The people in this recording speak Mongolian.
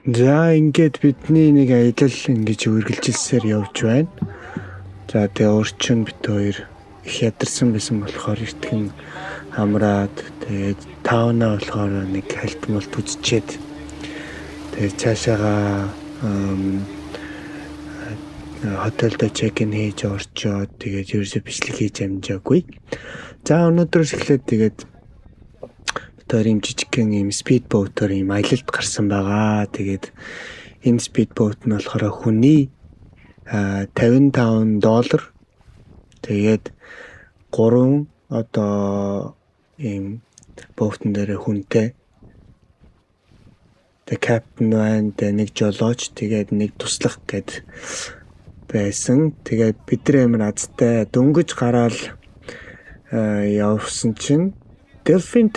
За, ингээд бидний нэг аялал ингэж үргэлжилсээр явж байна. За, тэгээ урчин бид хоёр их ядарсан байсан болохоор эртхэн амраад, тэгээд town аа болохоор нэг хальт мулт үзчихэд, тэгээд цаашаага hotel доо check in хийж орчоод, тэгээд ерөөсөө бичлэг хийж амжаагүй. За, өнөөдрөөс эхлээд тэгээд бид хоёр ийм жижигхэн ийм speed boat оор ийм аялалд гарсан байгаа. Тэгээд энэ speed boat нь болохоор хүний 55 доллар, тэгээд гурван одоо ийм boat н дээр хүнтэй. Тэгээ капитан байна, тэгээ нэг жолооч, тэгээд нэг туслах гэд байсан. Тэгээд бид нар амар азтай дөнгөж гараал явсан чинь дельфин